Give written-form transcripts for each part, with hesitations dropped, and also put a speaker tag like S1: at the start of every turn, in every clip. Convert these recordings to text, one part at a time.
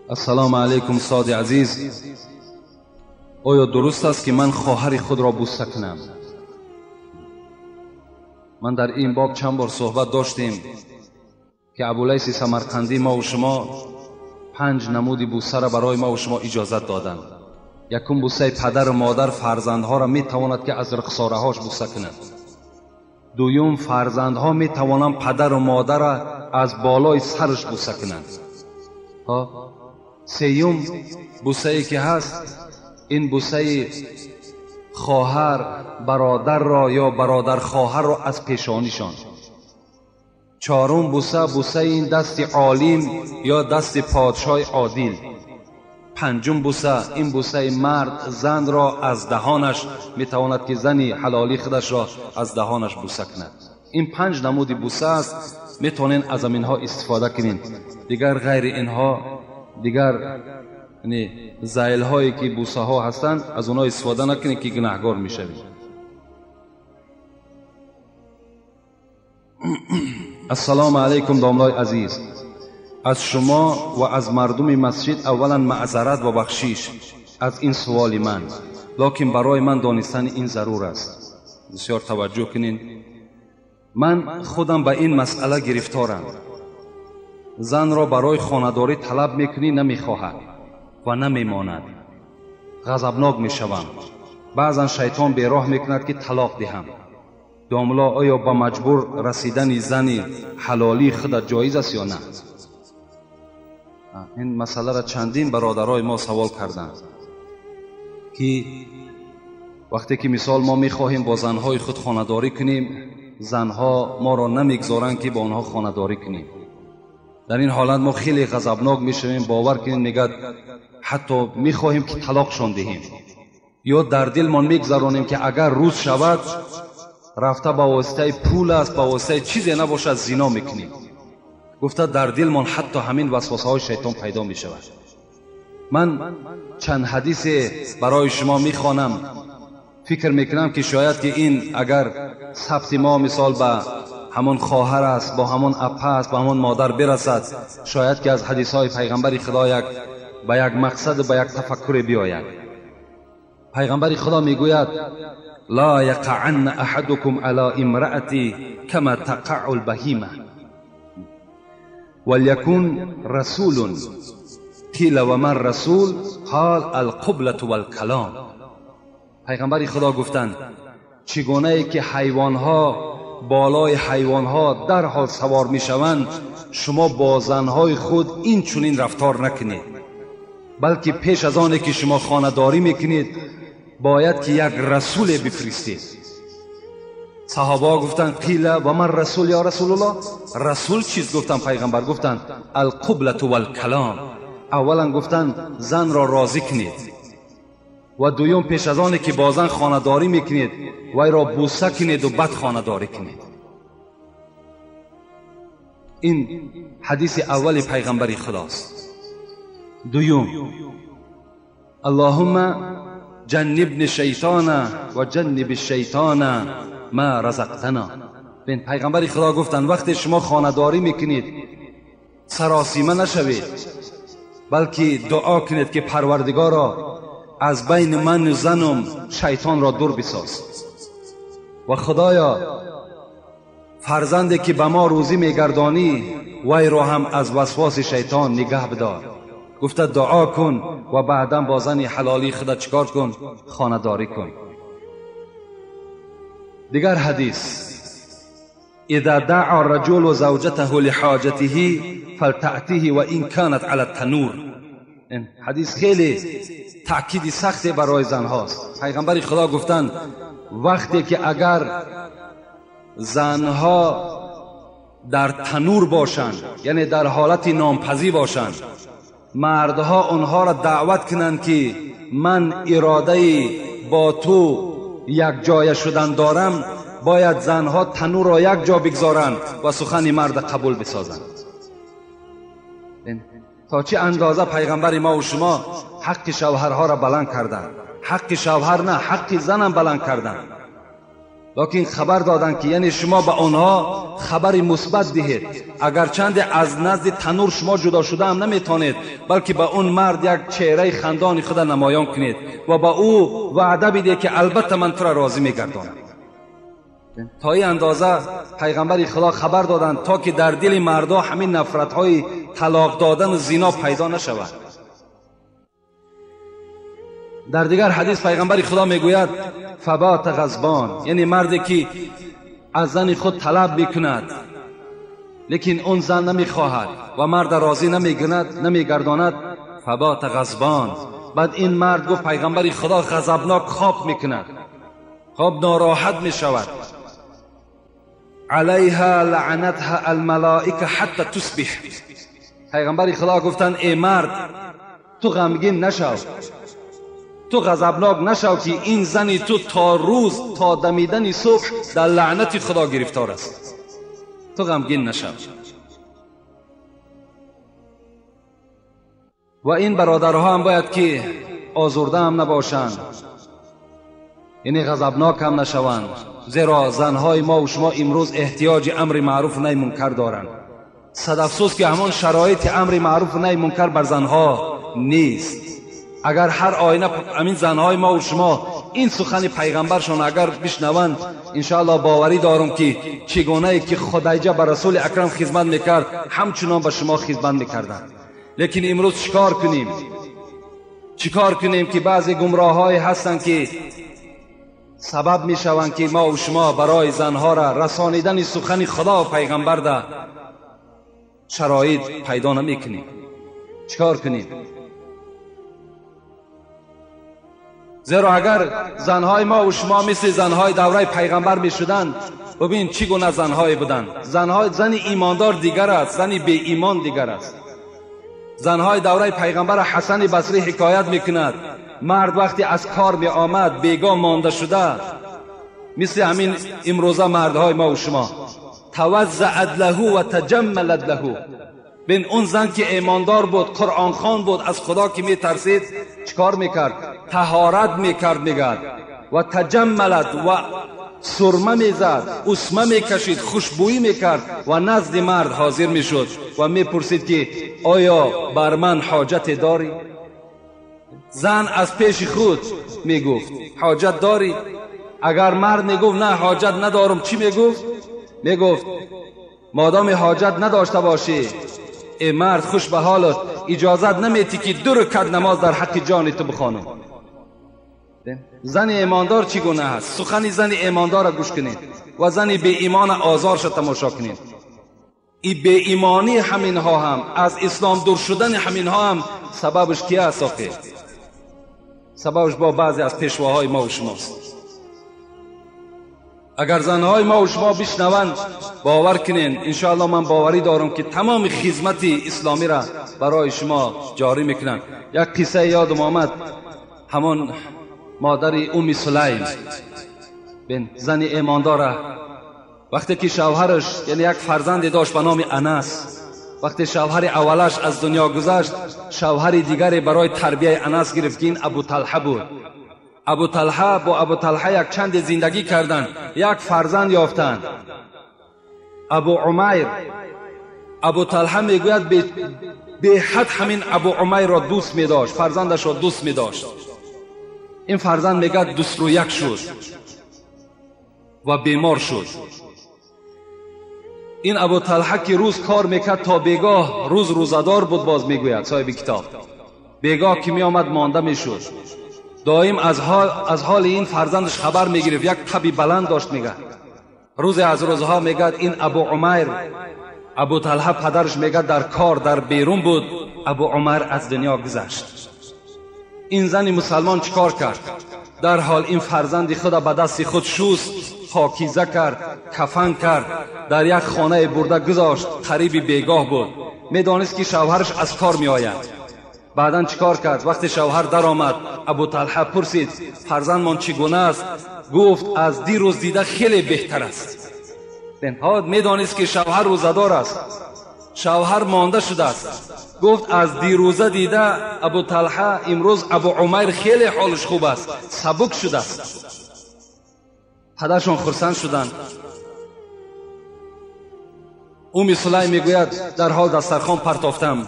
S1: Ассалому алайкум устоди азиз. Оё дуруст аст ки ман хоҳари худро бӯса кунам? Ман дар ин боб чанд бор суҳбат доштем ки Абулайси Самарқандӣ мо ва шумо 5 намуди бӯсаро барои мо ва шумо иҷозат доданд. Якум бӯсаи падару модар фарзандҳоро метавонад ки аз рухсораҳош бӯса кунад. Дуюм, фарзандҳо метавонанд падару модарро аз болои сараш бӯса кунанд. Сеюм бӯсае ки ҳаст ин бӯсаи хоҳар бародарро ё бародархоҳарро аз пешонишон. Чорум бӯса бӯсаи ин дасти олим ё дасти подшоҳи одил. Панҷум бӯса ин бӯсаи мард занро аз даҳонаш метавонад ки зани ҳалоли худашро аз даҳонаш бӯса кунад. Ин 5 намуди бӯса аст, метавонед аз инҳо истифода кунед. Дигар ғайри инҳо дигар зайлҳое ки бӯсаҳо ҳастанд аз онҳо истифода накунед ки гунаҳгор мешавед. Ассалому алайкум домлои азиз. Аз шумо ва аз мардуми масҷид аввалан маъзарат ва бахшиш аз ин суоли ман, лекин барои ман донистани ин зарур аст. Бисёр таваҷҷӯҳ кунед. Ман худам ба ин масъала гирифторам. Занро барои хонадорӣ талаб мекунӣ, намехоҳад ва намемонад. Ғазабнок мешавам. Баъзан шайтон бероҳ мекунад ки талоқ диҳам. Домло, оё ба маҷбур расидани зани ҳалолии худат ҷоиз аст ё на? Ин масъаларо чандин бародарои мо савол карданд ки вақте ки мисол мо мехоҳем бо занҳои худ хонадорӣ кунем, занҳо моро намегзоранд ки бо онҳо хонадорӣ кунем. Дар ин ҳолат мо хеле ғазабнок мешавем, бовар кунем, мегӯяд ҳатто мехоҳем ки талоқшон диҳем, ё дар дилмон мегзаронем ки агар рӯз шавад рафта ба воситаи пул аст, ба воситаи чизе набошад зино мекунем. Гуфта дар дилмон ҳатто ҳамин васвасаҳои шайтон пайдо мешавад. Ман чанд ҳадисе барои шумо мехонам. Фикр мекунам ки шояд ки ин агар сабти мо мисол ба ҳамон хоҳар аст, бо ҳамон апа аст, ба ҳамон модар бирасад, шояд ки аз ҳадисҳои пайғамбари худо як ба як мақсад, ба як тафаккуре биёяд. Пайғамбари худо мегӯяд: ла яқаъанна аҳадукум ала имраати кама тақаъу лбаҳима валякун расулун қила ва ман расул қол алқублату валкалом. Пайғамбари худо гуфтанд: чӣ гунае ки ҳайвонҳо болои ҳайвонҳо дарҳол савор мешаванд, шумо бо занҳои худ ин чунин рафтор накунед, балки пеш аз оне ки шумо хонадорӣ мекунед бояд ки як расуле бифиристед. Саҳобаҳо гуфтанд: қила ва ман расул ё расулуллоҳ? Расул чист? Гуфтанд пайғамбар. Гуфтанд: алқублату валкалом. Аввалан гуфтанд занро розӣ кунед ва дуюм пеш аз оне ки бо зан хонадорӣ мекунед вайро бӯса кунеду баъд хонадорӣ кунед. Ин ҳадиси аввали пайғамбари худост. Дуюм: аллоҳумма ҷаннибни шайтона ва ҷанниби шайтона ма разақтана. Бин, пайғамбари худо гуфтанд вақте шумо хонадорӣ мекунед саросима нашавед, балки дуо кунед ки парвардигоро аз байни ману занам шайтонро дур бисоз ва худоё фарзанде ки ба мо рӯзӣ мегардонӣ вайро ҳам аз васвоси шайтон нигаҳ бидор. Гуфта дуо кун ва баъдан бо зани ҳалолии худат чикор кун? Хонадорӣ кун. Дигар ҳадис: إذا دعا الرجل زوجته لحاجته فلتأته وإن كانت على التنور. این حدیث خیلی تأکید سختی برای زنهاست. پیغمبر خدا گفتند وقتی که اگر زنها در تنور باشند، یعنی در حالت نامپزی باشند، مردها آنها را دعوت کنند که من اراده با تو یک جای شدن دارم، باید زنها تنور را یک جا بگذارند و سخن مرد قبول بسازند. تا چه اندازه پیغمبر ما و شما حق شوهرها را بلند کردند. حق شوهر نه، حق زنم بلند کردند. Лекин хабар доданд, ки яъне шумо ба онҳо хабари мусбат диҳед. Агарчанде аз назди танур шумо ҷудо шуда ҳам наметавонед, балки ба он мард як чеҳраи хандони худа намоён кунед ва ба ӯ ваъда бидиҳед, ки албатта ман тура розӣ мегардонам. То ин андоза пайғамбари Худо хабар доданд, то ки дар дили мардҳо ҳамин нафратҳои талоқ додану зино пайдо нашавад. Дар дигар ҳадис пайғамбари Худо мегӯяд: фабат ғазбон, яъне марде ки аз зани худ талаб мекунад, лекин он зан намехоҳад ва марда розӣ намегардонад. Фабат ғазбон. Баъд ин мард гуфт пайғамбари Худо ғазабнок хоб мекунад, хоб нороҳат мешавад. Алайҳа лаънатҳа алмалоика ҳатта тусбиҳ. Пайғамбари Худо гуфтанд: эй мард, ту ғамгин нашав, ту ғазабнок нашав, ки ин зани ту то рӯз, то дамидани субҳ дар лаънати Худо гирифтор аст. Ту ғамгин нашав. Ва ин бародарҳо ҳам бояд ки озурда ҳам набошанд, яъне ғазабнок ҳам нашаванд, зеро занҳои мо ва шумо имрӯз эҳтиёҷи амри маъруф наҳи мункар доранд. Сад афсӯс, ки ҳамон шароити амри маъруф наҳи мункар бар занҳо нест. Агар ҳар оина ҳамин занҳои мо ва шумо ин сухани пайғамбаршон агар бишнаванд, иншоаллоҳ боварӣ дорам, ки чӣ гунае ки Худайҷа ба расули акрам хизмат мекард, ҳамчунон ба шумо хизмат мекарданд. Лекин имрӯз чикор кунем? Чикор кунем, ки баъзе гумроҳҳое ҳастанд, ки сабаб мешаванд, ки мо ва шумо барои занҳоро расонидани сухани Худо ва пайғамбар да шароит пайдо намекунем. Чикор кунем? Зеро агар занҳои мо ва шумо мисли занҳои давраи пайғамбар мешуданд, бибин чӣ гуна занҳое буданд. Зани имондор дигар аст, зани беимон дигар аст. Занҳои давраи пайғамбар Ҳасани Басрӣ ҳикоят мекунад: мард вақте аз кор меомад, бегоҳ монда шуда, мисли ҳамин имрӯза мардҳои мо ва шумо, таваззаат лаҳу ва таҷаммалат лаҳу. Бин, он зан ки имондор буд, қуръонхон буд, аз Худо ки метарсид, чикор мекард? таҳорат мекард, мегӯяд, ва таҷаммалат, ва сурма мезад, усма мекашид, хушбӯӣ мекард ва назди мард ҳозир мешуд ва мепурсид, ки оё бар ман ҳоҷате дорӣ? Зан аз пеши худ мегуфт: ҳоҷат дорӣ? Агар мард мегуфт: на, ҳоҷат надорам, чӣ мегуфт? Мегуфт: модоми ҳоҷат надошта бошӣ, эй мард, хуш ба ҳолат, иҷозат наметӣ, ки ду ракат намоз дар ҳаққи ҷони ту бихонам. Зани имондор чӣ гуна аст? Сухани зани имондорро гӯш кунед ва зани беимона озорша тамошо кунед. И беимонӣ ҳаминҳо ҳам, аз ислом дур шудани ҳаминҳо ҳам сабабаш ки аст? Охир сабабаш бо баъзе аз пешвоҳои мо ва шумост. Агар занҳои мо ва шумо бишнаванд, бовар кунед, иншоаллоҳ ман боварӣ дорам, ки тамоми хизмати исломиро барои шумо ҷорӣ мекунанд. Як қиссае ёдам омад, ҳамон модари Умми Сулайм, бин, зани имондора, вақте ки шавҳараш, яъне як фарзанде дошт ба номи Анас, вақте шавҳари аввалаш аз дунё гузашт, шавҳари дигаре барои тарбияи Анас гирифт, ки ин Абу Талҳа буд. Абу Талҳа бо Абу Талҳа як чанде зиндагӣ карданд, як фарзанд ёфтанд, Абу Умайр. Абу Талҳа мегӯяд, беҳад ҳамин Абу Умайрро дӯст медошт, фарзандашро дӯст медошт. Ин фарзанд мегӯяд дӯстрӯяк шуд ва бемор шуд. Ин Абу Талҳа ки рӯз кор мекард то бегоҳ, рӯз рӯзадор буд, боз мегӯяд соҳиби китоб, бегоҳ ки меомад монда мешуд. Доим аз ҳоли ин фарзандаш хабар мегирифт, як таби баланд дошт. Мегӯяд рӯзе аз рӯзҳо, мегӯяд, ин Абу Умайр, Абу Талҳа падараш, мегӯяд, дар кор дар берун буд, Абу Умайр аз дунё гузашт. Ин зани мусалмон чӣ кор кард? Дарҳол ин фарзанди худро ба дасти худ шуст, покиза кард, кафан кард, дар як хонае бурда гузошт. Қариби бегоҳ буд, медонист, ки шавҳараш аз кор меояд. Баъдан чӣ кор кард? Вақте шавҳар даромад, Абу Талҳа пурсид: фарзандмон чӣ гуна аст? Гуфт: аз дирӯз дида хеле беҳтар аст. Медонист, ки шавҳар рӯзадор аст, шавҳар монда шудааст. Гуфт: аз дирӯза дида Абу Талҳа имрӯз Абу Умайр хеле ҳолаш хуб аст, сабук шудааст. Падаршон хурсанд шуданд. Уми Сулайм мегӯяд дар ҳол дастархон партофтам,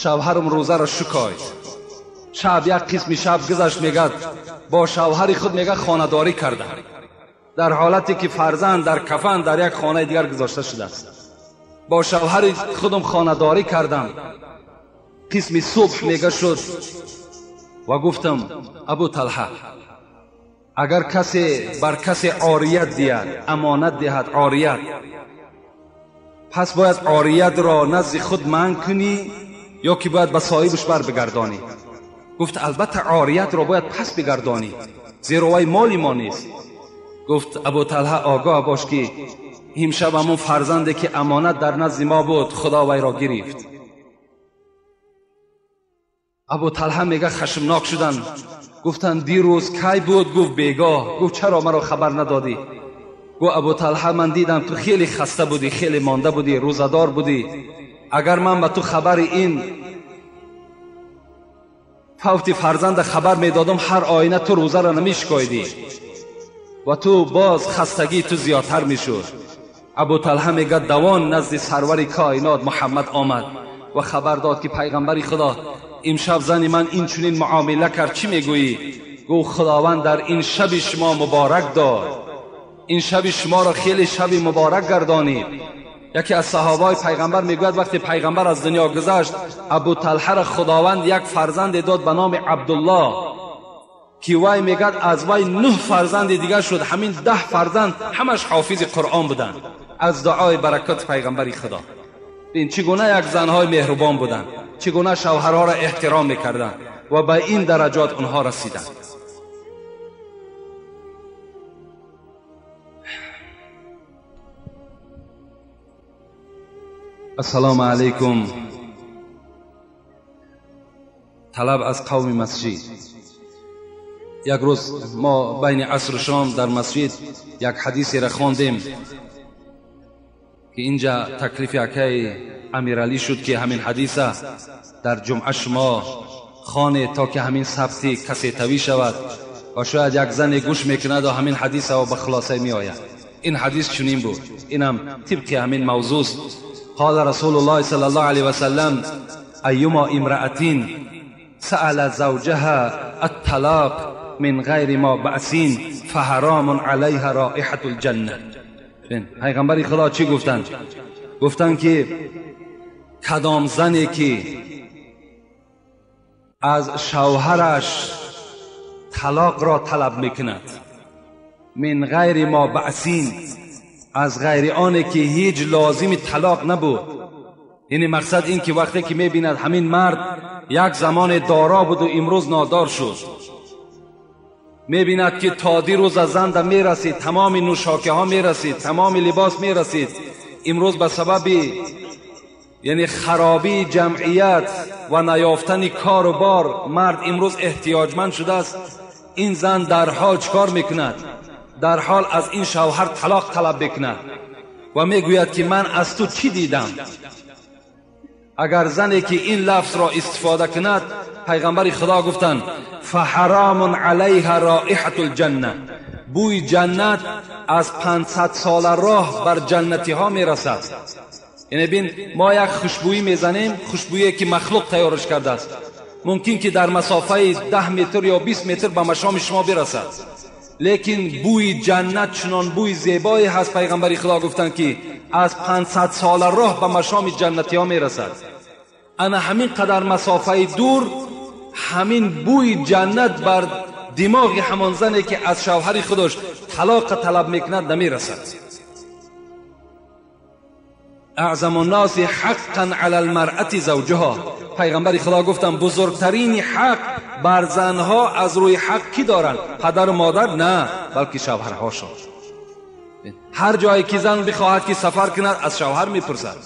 S1: шавҳарам рӯзаро шукоид. Шаб як қисми шаб гузашт, мегӯяд бо шавҳари худ мега хонадорӣ кардам, дар ҳолате ки фарзанд дар кафан дар як хонаи дигар гузошта шудааст. Бо шавҳари худам хонадорӣ кардам. Қисми субҳ мега шуд ва гуфтам Абу Талҳа, агар касе бар касе орият диҳад, амонат диҳад орият, пас бояд ориятро назди худ манъ кунӣ ё ки бояд ба соҳибаш бар бигардонӣ? Гуфт албатта ориятро бояд пас бигардонӣ, зеро вай моли мо нест. Гуфт Абу Талҳа огоҳ бош ки имшаб ҳамон фарзанде ки амонат дар назди мо буд, Худо вайро гирифт. Абу Талҳа мега хашмнок шуданд, гуфтанд дирӯз кай буд? Гуфт бегоҳ. Гуфт чаро маро хабар надодӣ? Гуфт Абу Талҳа ман дидам ту хеле хаста будӣ, хеле монда будӣ, рӯзадор будӣ. Агар ман ба ту хабари ин фавти фарзанда хабар медодам, ҳар оина ту рӯзаро намешикоидӣ ва ту боз хастагии ту зиёдтар мешуд. Абу Талҳа мегӯяд давон назди сарвари коинот Муҳаммад омад ва хабар дод ки пайғамбари Худо имшаб зани ман ин чунин муомила кард, чӣ мегӯӣ? Гуфт Худованд дар ин шаби шумо муборак дод, ин шаби шуморо хеле шаби муборак гардонид. Яке аз саҳобаҳои пайғамбар мегӯяд вақте пайғамбар аз дунё гузашт, Абу Талҳаро Худованд як фарзанде дод ба номи Абдуллоҳ ки вай мегӯяд аз вай 9 фарзанди дигар шуд. Ҳамин 10 фарзанд ҳамаш ҳофизи Қуръон буданд аз дуои баракати пайғамбари Худо. Бин чӣ гуна як занҳои меҳрубон буданд, чӣ гуна шавҳарҳоро эҳтиром мекарданд ва ба ин дараҷот онҳо расиданд. Ассалому алайкум. Талаб аз қавми масҷид. Як рӯз мо байни асру шом дар масҷид як ҳадисеро хондем ки инҷа таклифи акаи Амиралӣ шуд ки ҳамин ҳадиса дар ҷумъа шумо хонед то ки ҳамин сабти касетавӣ шавад ва шояд як зане гӯш мекунаду ҳамин ҳадиса ба хулоса меояд. Ин ҳадис чунин буд, инам тибқи ҳамин мавзӯст. قال رسول الله صلى الله عليه وسلم أيما امرأة سأل زوجها الطلاق من غير ما بأس فحرام عليها رائحة الجنة. پیغمبر خدا چی گفتند؟ گفتند که کدام زنی که از شوهرش طلاق را طلب میکند، من غیر ما بأس، از غیر آنه که هیچ لازمی طلاق نبود. یعنی مقصد این که وقتی که میبیند همین مرد یک زمان دارا بود و امروز نادار شد، میبیند که تا دیروز از زن میرسید، تمام نوشاکه ها میرسید، تمام لباس میرسید، امروز به سبب یعنی خرابی جمعیت و نیافتن کار و بار مرد امروز احتیاجمند شده است. این زن در حال چکار میکند؟ در حال از این شوهر طلاق طلب بکند و میگوید که من از تو چی دیدم؟ اگر زنی که این لفظ را استفاده کند، پیغمبر خدا گفتند فحرام علیها رائحة الجنه، بوی جنت از 500 سال راه بر جنتی ها میرسد. یعنی بین ما یک خوشبویی میزنیم، خوشبویی که مخلوق تیارش کرده است، ممکن که در مسافه 10 متر یا 20 متر به مشام شما برسد، لیکن بوی جنت چنان بوی زیبایی هست، پیغمبر خدا گفتند که از 500 سال راه به مشام جنتی ها میرسد. انا همین قدر مسافه دور همین بوی جنت بر دماغ همان زنی که از شوهر خودش طلاق طلب میکند نمیرسد. اعظم الناس حقا علی المرأة زوجها، پیغمبر خدا گفتن بزرگترین حق بر زنها از روی حق کی دارند؟ پدر و مادر نه، بلکه شوهرهاشان. هر جایی که زن بخواهد که سفر کند از شوهر میپرسد،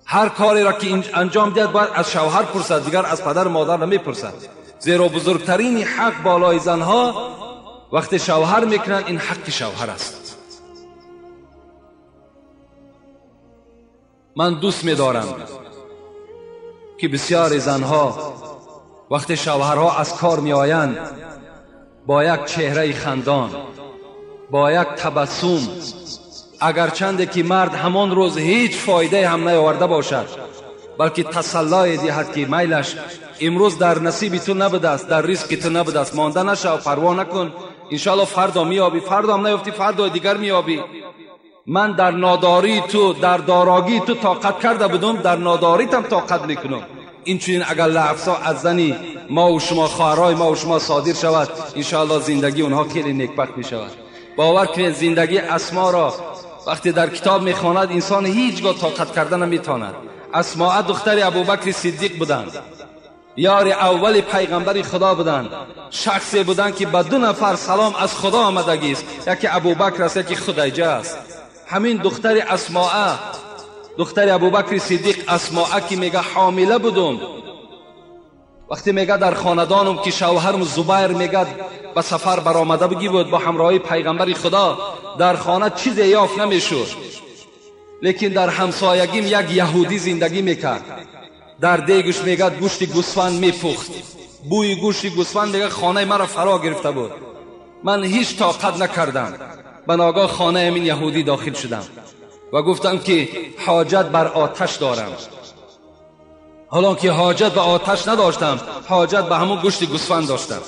S1: هر کاری را که انجام دهد باید از شوهر پرسد، دیگر از پدر و مادر نمیپرسد. زیرا بزرگترین حق بالای زنها وقتی شوهر میکنند این حق شوهر است. من دوست میدارم که بسیاری زنها وقتی شوهرها از کار میآیند با یک چهره خندان، با یک تبسم، اگرچنده که مرد همان روز هیچ فایده هم نیاورده باشد، بلکه تسلای دهد که میلش امروز در نصیب تو نبوده است، در ریسک تو نبوده است، مانده نشو، پروا نکن، انشاءالله فردا میابی، فردا هم نیافتی فردا دیگر میابی. من در ناداری تو، در داراگی تو طاقت کرده بودم، در ناداریتم طاقت میکنم. این چنین اگر لفظا از زنی ما و شما، خواهرای ما و شما صادر شود، انشاءالله زندگی اونها خیلی نیکبخت میشود. باور کنید زندگی اسما را وقتی در کتاب میخواند انسان هیچگاه طاقت کرده نمیتواند. اسماء دختر ابوبکر صدیق بودند، یار اول پیغمبر خدا بودند، شخصی بودند که به 2 نفر سلام از خدا آمدگی است، یکی ابوبکر است، یکی خدیجه است. همین دختر اسماء، دختر ابوبکر صدیق اسماء که میگه حامله بودم، وقتی میگه در خاندانم که شوهرم زبیر میگه به سفر برآمده بگی بود با همراهی پیغمبر خدا، در خانه چیزی یافت نمیشد، لیکن در همسایگیم یک یهودی زندگی میکرد، در دیگش میگه گوشت گوسفند میپخت، بوی گوشت گوسفند میگه خانه مرا فرا گرفته بود، من هیچ طاقت نکردم، به ناگاه خانه این یهودی داخل شدم و گفتم که حاجت بر آتش دارم. حالا که حاجت به آتش نداشتم، حاجت به همون گوشت گوسفند داشتم.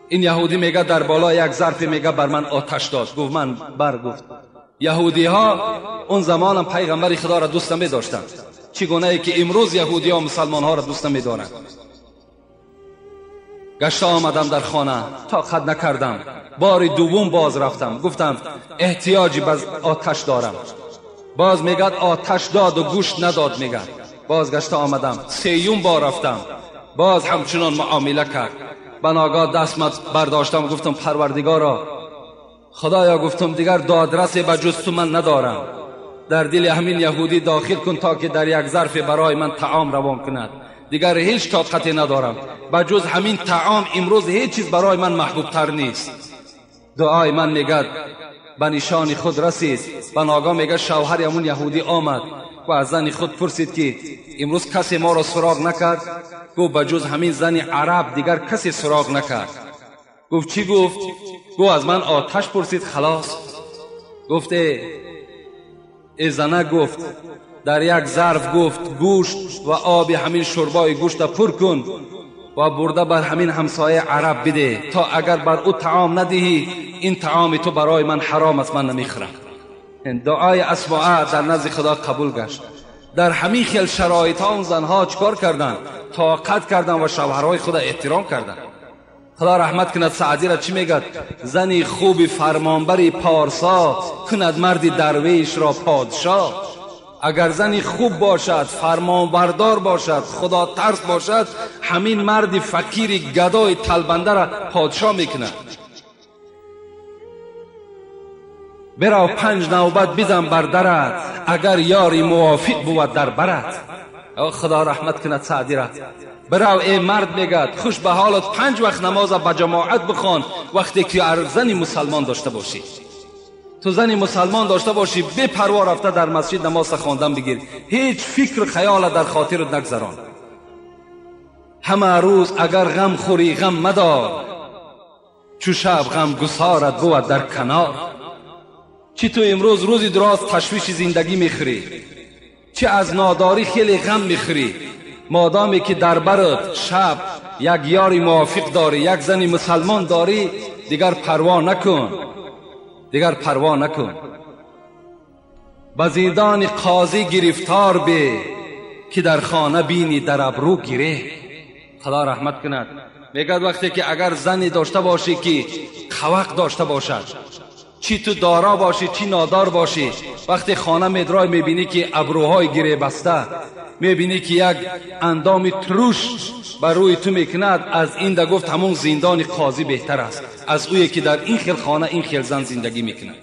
S1: این یهودی میگه در بالا یک ظرف میگه بر من آتش داد. گفت من بر گفت. یهودی ها اون زمانم پیغمبر خدا را دوست نمی داشتند، چگونه ای که امروز یهودی ها مسلمان ها را دوست نمی دارند. گشت آمدم در خانه، طاقت نکردم، بار دوم باز رفتم، گفتم احتیاجی به آتش دارم. باز میگه آتش داد و گوشت نداد. میگه باز گشت آمدم، سیوم بار رفتم، باز همچنان معامله کرد. بناگاه دست برداشتم، گفتم پروردگارا، خدایا، گفتم دیگر دادرسی به جز تو من ندارم، در دل همین یهودی داخل کن تا که در یک ظرف برای من طعام روان کند، دیگر هیچ طاقتی ندارم، به جز همین طعام امروز هیچ چیز برای من محبوب تر نیست. دعای من میگه به نشان خود رسید. بناگاه میگه شوهر همون یهودی آمد و از زن خود پرسید که امروز کسی ما را سراغ نکرد؟ گفت به جز همین زن عرب دیگر کسی سراغ نکرد. گفت چی گفت؟ گفت از من آتش پرسید خلاص. گفت ای زنه، گفت در یک ظرف گفت گوشت و آب همین شربای گوشت پر کن و برده بر همین همسایه عرب بده تا اگر بر او طعام ندهی این طعام تو برای من حرام است، من نمیخورم. دعای اسماء در نزد خدا قبول گشت. در همین خیل شرایط ها اون زنها چکار کردند؟ طاقت کردند و شوهرهای خدا احترام کردند. خدا رحمت کند سعدی را چی میگد؟ زنی خوب فرمانبری پارسا کند مردی درویش را پادشاه. اگر زنی خوب باشد، فرمانبردار باشد، خدا ترس باشد، همین مرد فقیر گدای تلبنده را پادشاه میکند. برو 5 نوبت بزن بر درت، اگر یاری موافق بود در برت. خدا رحمت کند سعدی را. برو ای مرد میگد خوش به حالت 5 وقت نماز با جماعت بخوان وقتی که زنی مسلمان داشته باشی. تو زنی مسلمان داشته باشی، بی پروا رفته در مسجد نماز خواندن بگیر، هیچ فکر خیال در خاطرت نگذران. همه روز اگر غم خوری غم مدار، چو شب غم گسارت بود در کنار. چی تو امروز روزی دراز تشویش زندگی میخوری، چی از ناداری خیلی غم میخوری، مادامی که در برت شب یک یاری موافق داری، یک زنی مسلمان داری، دیگر پروا نکن، دیگر پروا نکن. به زندان قاضی گرفتار بی که در خانه بینی در ابرو گیره. خدا رحمت کند. میگد وقتی که اگر زنی داشته باشی که خوق داشته باشد، چی تو دارا باشی چی نادار باشی، وقتی خانه میدرای میبینی که ابروهای گره بسته، میبینی که یک اندام تروش بر روی تو میکند، از این ده گفت همون زندان قاضی بهتر است از اویی که در این خیل خانه این خیل زن زندگی میکند.